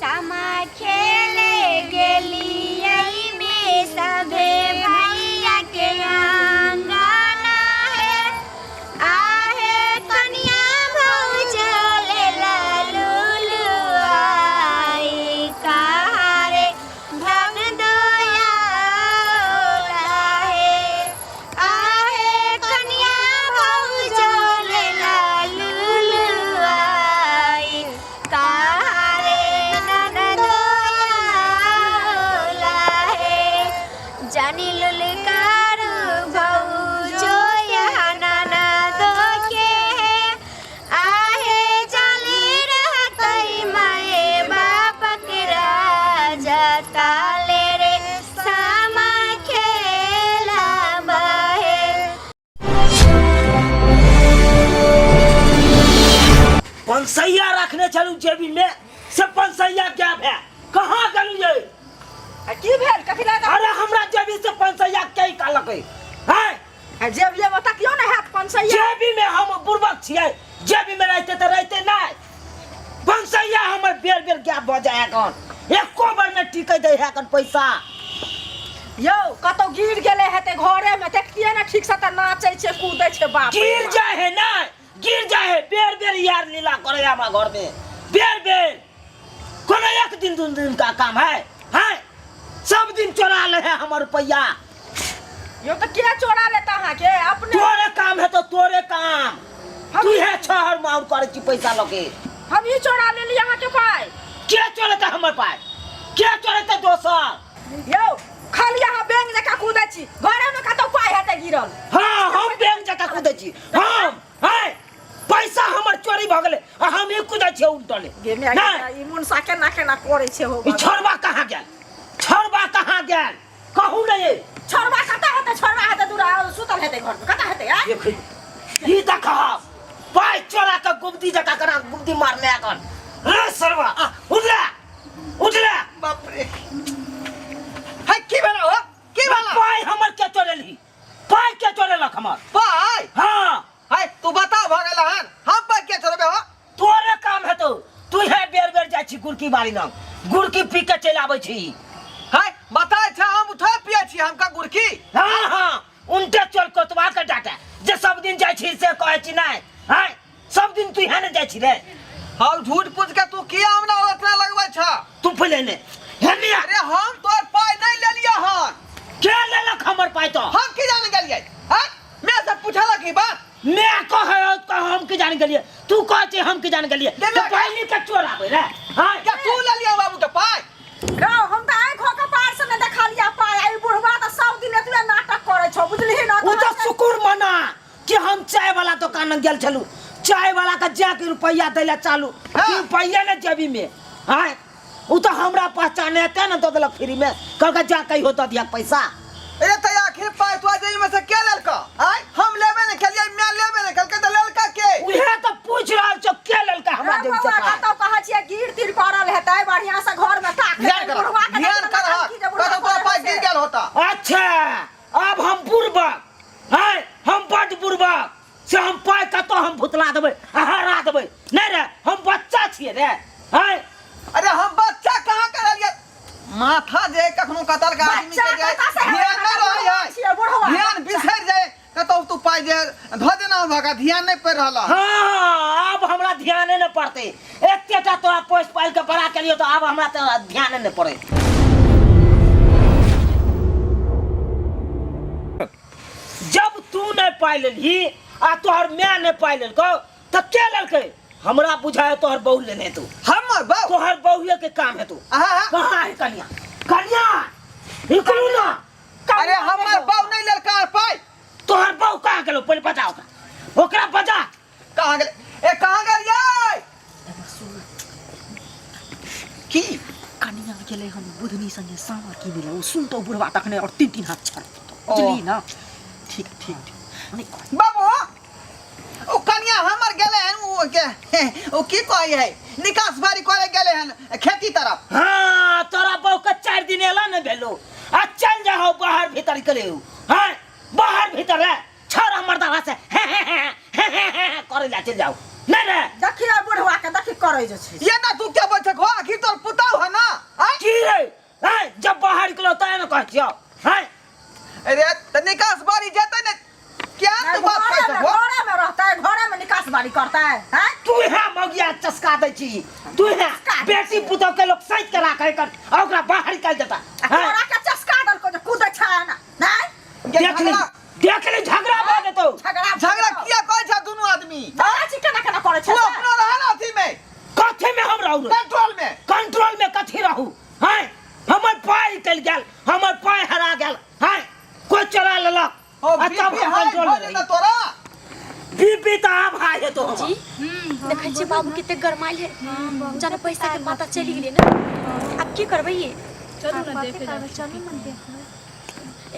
सामा खेले गेलियै में सभे भैया के आंगना हे आहे कनिया भौजले ललुलु आई कहारे धन दोया हे आहे कनिया भौजले ललुलु आई कहारे ननदोया हे जानी लुलकारू भौजो यहाँ ननदो के आहे जाली रहतै माए बाप के राजा ताले रे सामा खेला बहे। पंसैया रखने छलू जेबी में से पंसैया क्या भे कहाँ गेलू ये? आ की भेल कथी लए? अरे हमरा जेबी से पंसैया के कहलकै हैं? आ जेब जेब तकियो ने हैत पंसैया। जेबी में हम बुर्बक छियै, जेबी में रहते तऽ रहते नहि। पंसैया हमर बेर बेर गैप भऽ जाइ है कन, एको बेर नहि टिकै दै है कन पैसा। यौ कतौ गिर गेलै हेतै घरे में, देखतियै ने ठीक से तऽ नाचै छै कूदै छै बाप रे गिर बाप। जाए है ना, गिर जाए है, बेर बेर यार लीला करे है हमरा घर में बेर बेर। कोनो एक दिन दू दिन का काम है है सब दिन चोरा ले है हमर रुपया। यो तऽ के चोरा लेता अहाँके? अपने तोरे काम है तो तोरे काम, तू है छहर माउर करे छी पैसा लके। हम ही चोरा लेली अहाँके पाइ? के चोरेतै हमर पाइ? के चोरेतै दोसर? यौ खाली अहाँ बैंक जकाँ कूदै छी, घरे में कतौ पाइ हेतै गिरल? हाँ हम बैंक जकाँ कूदै छी हम हैं। पैसा हमर चोरी भऽ गेलै आ हम ही कूदै छियै उल्टले। गे माय गे नहि। माय, ई मुनसा केना केना करै छै हो। ई छोड़बा कहाँ गेल? छोड़बा कहाँ गेल कहू ने? ये छोड़बा कतऽ हेतै? छोड़बा हेतै दूरा सुतल हेतै घर में, कतऽ हेतै? आँय? देख ई देखा पाइ चोरा के गुब्दी जकाँ कना गुब्दी मारने अखन रे सरवा। आ, उठले उठले। बाप रे है की भेल हो? की भेल? पाइ हमर के चोरेलही? पाइ के चोरेलक हमर पाइ? हाँ। है तू बता भऽ गेल हन हम पाइ के चोरेबे हो? तोरे काम हेतौ, तू हे बेर बेर जाइ छी गुड़की बाड़ी लग, गुड़की पी के चलि आबै छी। है बता छै हम उठा पिए छी हमका गुड़की? हाँ हाँ उनटे चोर कोतवा के डाटे जे सब दिन जाइ छी से कहै छी नहि। हैं सब दिन तू यहाँ ने जाइ छी रे? हम झूठ पूछ के तू किया हमरा ओतना लगबै छ? तू पहिले ने हेने आ। अरे हम तोर पाइ नहि लेलियै हन। के लेलक हमर पाइ तो? हम की जाने गेलियै? हैं मैं से पूछलक ई बात? मैं कहै तो हम की जाने गेलियै, तू कहै छी हम की जाने गेलियै। ले तो ले। पहली के चोर आबै रे। हैं क्या तू लेलियै बाबू के पाइ? रौ हम तऽ आँखि हो के पार से नहि देखलियै पाइ। आ ई बुढ़वा तऽ सब दिन एतबे नाटक करै छौ बुझलिही ने? उ तऽ शुक्र मना कि हम चाय वाला दुकान में गेल छलू, चाय वाला के जाके रुपया दै ला चालू हाँ। कि रुपया ने जेबी में। हैं उ तऽ हमरा पहचाने ते ने दऽ देलक फ्री में, कहलक जा कहियो दऽ दिया पैसा। अरे तऽ आखिर पाइ तो जेबी में से के लेलका? आय हम लेबे ने केलियै, मैं लेबे ने केलकै तऽ लेलका के? उहे तऽ पूछ रहल छौ के लेलका हमरा रे जेबी से बौआ, पाइ? कतौ कहै छियै गिर तिर पड़ल हेतै बढ़िया से घर में ताक ध्यान कर, बुढ़वा के ध्यान देखियौ कर, ने की जे बुढ़वा कतौ तोरा पड़ल पाइ छै। गिर गेल होता। अच्छा अब हम बुढ़बक हैं, हम बड बुढ़बक से हम पाइ कतौ हम भुतला देबै आ हरा देबै नहि रे, हम बच्चा छियै रे। हैं अरे हम बच्चा कहाँ करलियै? माथा जे कखनो कतल के आदमी बच्चा के जे कतऽ से ध्यान नहि रहै है, छियै बुढ़वा? ध्यान बिसरि जाय कतौ तू पाइ जे धऽ देना भगा ध्यान नहि पड़ि रहल हन। हाँ अब हमरा ध्याने नहि पड़तै, एतेटा तोरा पोसि पालि के बड़ा केलियौ तऽ आब हमरा तऽ ध्याने नहि पड़ै। जब तू नहि पाइ लेलही आ तोहर माय नहि पाइ लेलकौ तऽ के लेलकै? हमरा बुझाय तोहर बहू लेने हेतौ। हमर बहू? तोहर बहुए के काम हेतौ। आहा। कहाँ है कनिया? कनिया निकलू ना। अरे हमर बहू नहीं लेलका पाइ। तोहर बहू कहाँ गेलो? पहिले बता ओकरा, ओकरा बता। कहाँ गेलै? ए कहाँ गेलियै? की कनिया गेलै हन बुधनी संगे सामा किनै लए, ओ सुनतौ बुढ़वा तखने और तीन तीन हाथ छड़ देतौ बुझली ना? ठीक ठीक ठीक नहि कहै। बाबू ओ कनिया हमर गेलै हन, ओ के ओ की कहै है निकास बारी करे गेलै हन खेती तरफ। हाँ तोरा बहू के 4 दिन एला ने भेलो आ चल जाहो बाहर भीतर के हाँ बाहर भीतर रे छोरा मर्दावा से हे हे हे हे हे हे हे करे ला चल जाओ नहीं रे। देखी आ बुढ़वा के देखी करै जे छै। ये ना तू क्या बोल हो, आखिर तोर पुताऊ दै छी तू है बेटी पुतोह के लोग सैत के राखे कर आ ओकरा बाहर निकाल देता आ हैं? तोरा के चस्का देलको जे कूदै छै ना नहीं देख ली देख ली झगड़ा भऽ जेतौ झगड़ा झगड़ा किया करै छै दुनू आदमी झगड़ा छी केना केना करै तू छै अपनो रह ना अथी में कथी में हम रहू कंट्रोल में कंट्रोल में कथी रहू हैं हमर पाय निकलि गेल हमर पाय हरा गेल हैं कोई चोरा लेलक ओ आ तब बीपी हम हाई कंट्रोल भऽ में रही जेतौ तोरा बीपी तऽ आब हाई हेतौ हमर जी देखै छियै बाबू कते गरमाइल है जाने पैसा के पता चलि गेलै ने आब की करबै ये चलू ना देखे करबै चलू ने देखबै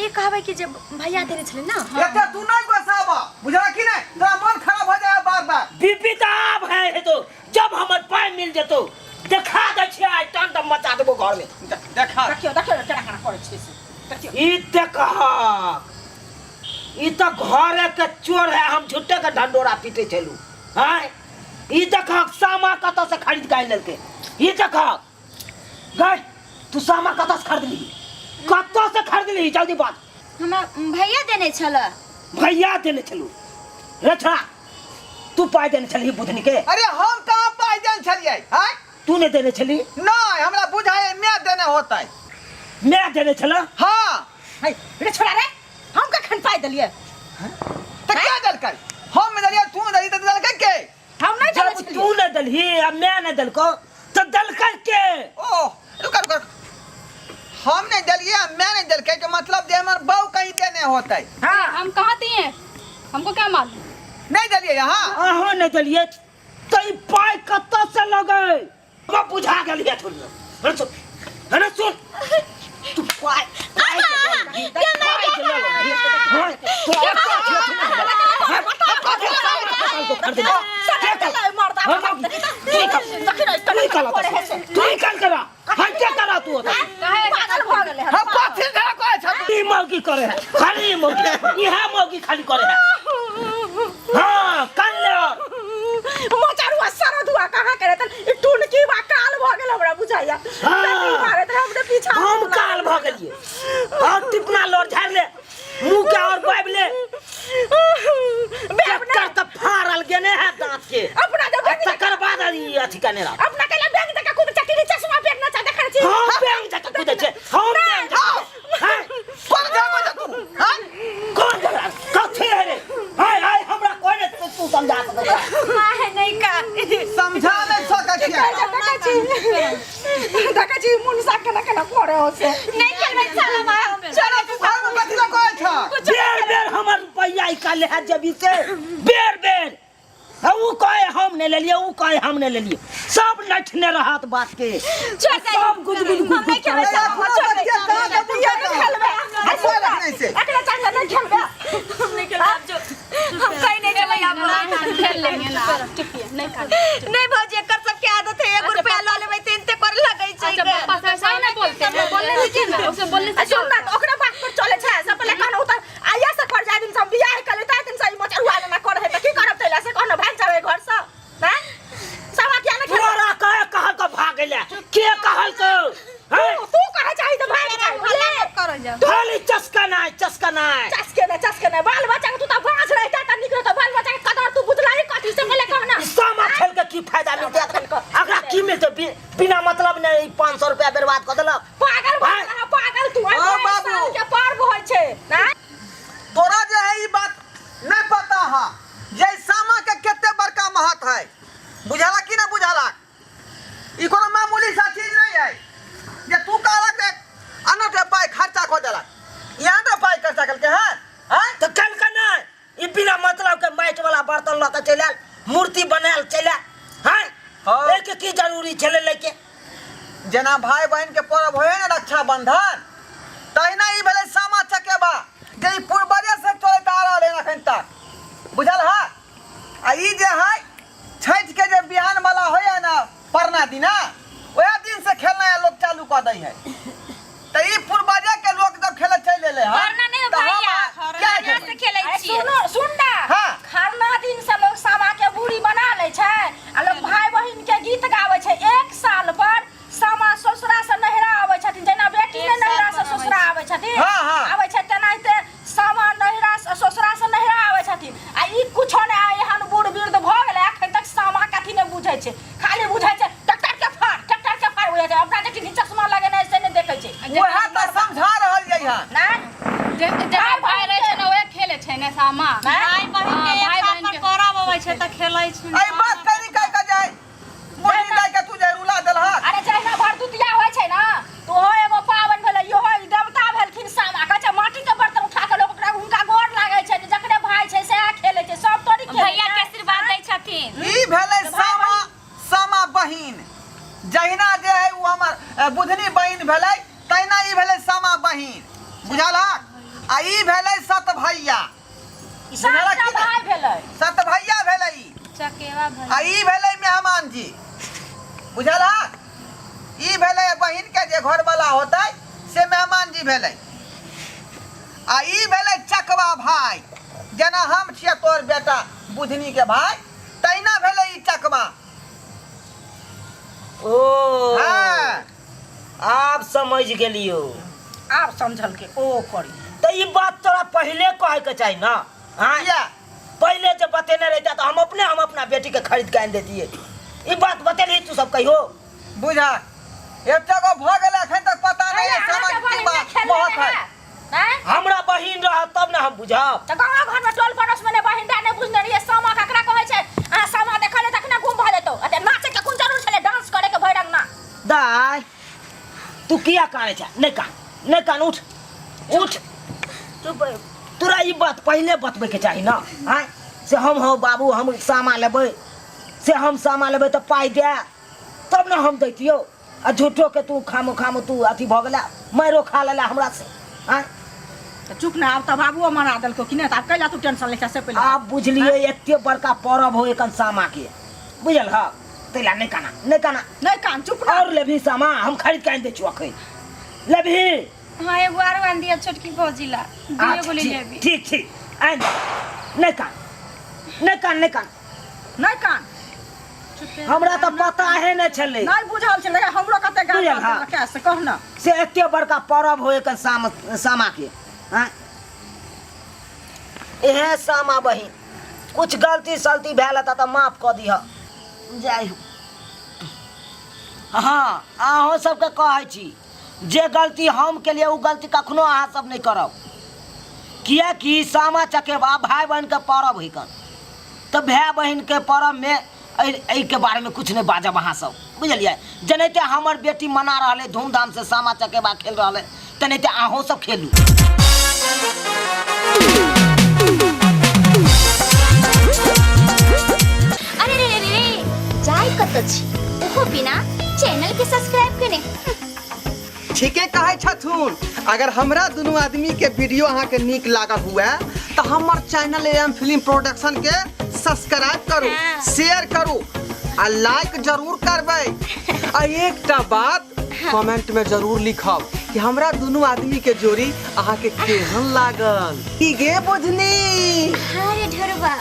ई कहबै कि जे भैया देने छलै ने एते तू नहीं गोसाब बुझला कि नहीं तोरा मन खराब हो जाए बार बार बीपी तऽ आब हाई हेतौ जब हमर पाय मिल जेतौ देखा दै छियै आइ तांडव मचा देबो घर में देखा देखियौ देखियौ केना केना करै छै से देखियौ ई देखहक ई तऽ घरे के चोर है हम झूठे के ढंडोरा पीटे छलू हैं ई देखहक सामा कतऽ से खरीद के आनि लेलकै ई देखहक गए तू सामा कतऽ से खरीदली कतऽ से खरीदली जल्दी बात हमरा भैया देने छल भैया देने छलू रे छोड़ा तू पाइ देने छलही बुधनी के अरे हम कहाँ पाइ देल छलियै आँय तू नहि देने छली नहीं हमरा बुझाइ मैं देने होतै मैं देने छल हाँ है रे छोड़ा रे हम कखन पाइ देलियै तऽ के देलकै हम देलियै तू देली तऽ देलकै के हम नहि जब देने छलियै तू नहि देलही आ मैं नहि देलको तऽ देलकै के ओ रुक रुक रुक। हम नहीं देलियै आ मैं नहीं देलकै के मतलब जे हमर बहू कहीं देने होतै हाँ हम कहाँ दिए हमको क्या मालूम नहीं देलियै यहाँ अहाँ नहि देलियै तऽ ई पाइ कतऽ से लगै हमरा बुझा गेल ये थोड़ी अरे सुन अरे सुन तू पाइ पाइ के लऽ लेबही, पाइ के लऽ लेबही। हाँ, तू एक कथी अथी नहि भेलै। हाँ, कथी सामान के खरीद ले। के कर? हाँ, तू ही कर। तू ही कर तू ही कर करा हाँ क्या करा तू ओतऽ? पागल भऽ गेलै हम कथी झगड़ा करै छथि ई मौगी करे है खाली ई मौगी इहा मौगी खाली करे है हाँ कर ले और मचरुआ सरदुआ कहाँ करे त ई टुनकी बा काल भऽ गेल हमरा बुझाइया हाँ। तनी मारैत रहे हमरे पीछा हम काल भऽ गेलिए और टिपना लोर झाड़ ले मुंह के और बाबि ले बेब चक्कर तऽ फाड़ल गेने है दांत के अपना जब आ तकर बाद ई अथी कने रह अपना कैला बैंक जका कुद चकरी चश्मा पेरना चाह देखै छी हम बैंक जका कुदै छै हम बैंक जकाँ हैं? कोन झगड़ा छै तू हाँ कोन झगड़ा कथी है रे हाय हाय हमरा कोई ने तू तू समझा सकै छै माहे नहीं का समझा नहीं सकै छियै देखै छी देखै छी मुनसा केना केना करे हो से नहीं खेलबै साला माँ हम चलो तू घर में कथी लए कहै छ बेर बेर हमर रुपैया निकाले है जेबी से बेर बेर आ ऊ कहे हम नहीं लेलिए ऊ कहे हम नहीं लेलिए सब लठने रहत बात के छोड़ दे। सब गुद गुद गुद हम नहीं गुद खेलबै करत। साला माँ, छोड़ दे। कहाँ के बुझा खेलबै हम कोई रखने से एकरा चाहे नहीं खेलबै हम नहीं खेलबै आप जो हम कहीं नहीं जेबै आप खेल लेंगे ना चुप नहीं काट नहीं भौजी एकर सबके आदत है एगो रुपया लऽ लेबै तऽ एनते करे लगै छै अच्छा पापा से ऐसा ही ना बोलते हैं बोलने दीजिए ना उसे बोलने आ से सुन ना तऽ ओकरे बात पर चले छै सब पहिले कहना उतर आइया से कर जाय दिन से हम बियाह कर लेता दिन से ई मचरुआ ना करे है तऽ की करब तैला से कहना भाग जावे घर से हैं सवा किया ना खेलबै तोरा कहे कहल के भाग गेले के कहल के हैं? तू तू कहे चाही तऽ भाग जाय बुझले करो जाओ खाली चस्का नाय चस्का नाय चसके ना चसके ना बाल बच्चा के तू तऽ बाँझ रहता तऽ नीक रहता बाल बच्चा के कदर तू बुझला ही कथी से पहिले कहना सामा खेल के की फायदा मिलते अगरा की मिलते बिना मतलब ने 500 रुपया बर्बाद कर देलक पागल भऽ गेल हँ, पागल तू हाँ, आइ बाबू। साल के पर्व होइ छै आँय? तोरा जे है ई बात नहीं पता है जे सामा के कते बड़का महत्व है बुझाला कि ना बुझाला ई कोनो मामूली सा चीज नहीं है जे तू कहलक जे अनट पाई खर्चा कऽ देलक यहाँ तो पाई खर्चा करके है हैं तो कल का नहीं ई बिना मतलब के माटि वाला बर्तन लऽ के चलि आयल मूर्ति बनायल चलि आयल हैं हाँ। एहिके की जरूरी छलै लैके जेना भाई बहन के पर्व होय ने रक्षाबंधन तहिना ई भेलै सामा चकेबा जे ई पूर्वजे से चलैत आ रहल है अखन तक बुझल है आ ई जे है छठि के जे बिहान वाला होय ने परना दिना वएह दिन से खेलना लोग चालू कऽ दै है तऽ ई पूर्वजे के लोग जब खेले चलि एलै हन खरना नहि तऽ हम भैया क्या खरना खेबै? से खेलै अरे छियै सुनो सुन ना हाँ। खरना दिन से लोग सामा के बूढ़ी बना लै छै आ लोग भाई बहिन के गीत गाबै छै एक साल पर सामा ससुरा से नैहरा आबै छथिन जेना बेटी ने एक साल नैहरा से पर आबै ससुरा आबै छथिन हाँ, हाँ। आबै छै तेनाहिते सामा नैहरा से ससुरा से नैहरा आबै छथिन आ ई कुछो नहि एहन बूढ़ वृद्ध भऽ गेलै अखन तक सामा कथी नहि बुझै छै खाली बुझै सामा। भाई बहिन के हाँ, भाई एक बहिन साथ पर के। परब अबै छै तऽ खेलै छै। एहि बात करी कह के जाय मोही दाइ के तू जे रुला देलहक। अरे जहिना भरदुतिया होइ छै ना, तो ओहो एगो पाबनि भेलै, इहो ई देवता भेलखिन सामा। कहै छै माटी के बर्तन उठा के लोक ओकरा हुनका गोर लागै छै, जे जकरे भाय छै सएह खेलै छै, सब थोड़ी खेलै भैया छै। के आशीर्वाद दै छथिन। ई भेलै सामा सामा बहिन। जहिना जे है ओ हमर बुधनी बहिन भेलै, तहिना ई भेलै सामा बहिन, बुझलहक? आ ई भेलै सत भैया। ई सातटा बुझलक कि नहि? भाय भेलै। सत भैया भेलै ई। चकेवा भैया। आ ई भेलै मेहमान जी, बुझलहक? ई भेलै बहिन के जे घरवाला होतै से मेहमान जी भेलै। आ ई भेलै चकवा भाय, जेना हम छियै तोहर बेटा बुधनी के भाय, तहिना भेलै ई चकवा। ओ हाँ। आब समझ गेलियो। आब समझलकै ओ करी। तऽ ई बात तोरा पहिले कहै के चाही ना। हाँ? किया? पहिले जे बतेने रहिता तऽ हम अपने हम अपना बेटी के खरीद के आनि देतियै। ई बात बतेलही तू सब कहियो? बुझा एते गो भऽ गेलै एखन तक पता नहीं है अरे, समझ अहाँके की बहिन बात नहि खेलने बहुत है। रहए, आँय? हमरा बहिन रहत तब ने हम बुझब। तऽ गाँव घरमे टोल पड़ोसमे नहि बहिन नहि बुझने रहियै सामा ककरा कहै छै। अहाँ सामा देखल तखने गुम भऽ जेतौ। एते नाचैके कोन जरूर छलै, डांस करैके भरि अंगना। दाय तू किया कानै छै? नहि कान, नहि कान, उठ उठ। तोरा ई बात पहिले बतबैके चाही ना। आँय से हम हौ बाबू हम सामा लेबै, से हम सामा लेबै तऽ पाइ दे तब ने हम दैतियौ। आ झूठो के तू खामो खामो तू अथी भऽ गेला, मारियो खा लेला हमरा से। आँय तऽ चुप ने, आब तऽ बाबुओ मना देलकौ कि नहि, तऽ आब कैला तू टेंशन लै छह से पहिले। आब बुझलियै एते बड़का परब हो एखन सामा के, बुझल ह? तैला नहि काना, नहि काना, नहि कान, चुप ना। और लेबही सामा हम खरीद के आनि दै छियौ अखन, लेबही? हाँ एगो आरो आनि दिअ छोटकी भौजी ला, दुइयो अच्छा, गो ले ठीक लेबी। ठीक ठीक आनि दे। नहि कान, नहि कान, नहि कान, नहि कान। हमरा तऽ पता है नहि छलै। नहि बुझल छलै हमरो कते गाड़ी बुझल, हाँ। के से कह ना। से एते बड़का परब हो एखन सामा सामा के। आँय एहे सामा बहिन कुछ गलती सलती भेल हेतऽ तऽ माफ कऽ दिहऽ। जाइ हो। हाँ अहूँ सबके कहै छी जे गलती हम केलियै ओ गलती कखनो अहाँ सब नहि करब, किएकि सामा चकेबा भाय बहिनके परब होइ कन, तऽ भाय बहिनके परबमे एहिके बारेमे किछु नहि बाजब अहाँ सब, बुझलियै? जेनाहिते हमर बेटी मना रहल अइ धूमधामसँ सामा चकेबा खेल रहल अइ, तेनाहिते अहूँ सब खेलू। अरे रे रे रे रे, जाय कतऽ छी ओहो बिना चैनल के सब्सक्राइब केने। ठीके कहै छथुन, अगर हमरा दुनू आदमी के वीडियो अहाँ के नीक लागल हुए तो हमर चैनल एम फिल्म प्रोडक्शन के सब्सक्राइब करू, हाँ। शेयर करू आ लाइक जरूर करबै। आ एकटा बात कमेंट में जरूर लिखब कि हमरा दुनू आदमी के जोड़ी अहाँ के केहन लागल। की गे बुझनी? हाँ रे ढोरबा।